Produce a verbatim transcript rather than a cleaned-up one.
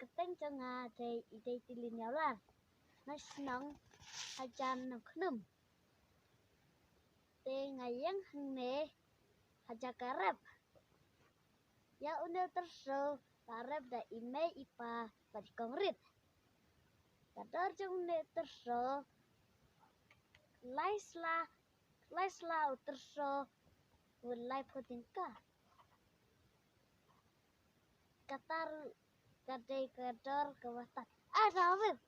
Kyrteng jong nga dei i dei Tilin Ïawlar. Na shnong Hajan Nongkhnum. Te nga ïeng hangne ha jaka rep. Ïa une u tyrso la rep da i mei i pa bad i kong rit. Ka dor jong une u tyrso lai sla, lai sla u tyrso u lai phew tyngka. Kata ruh ka dei ka dor kaba tad. Ai da wit.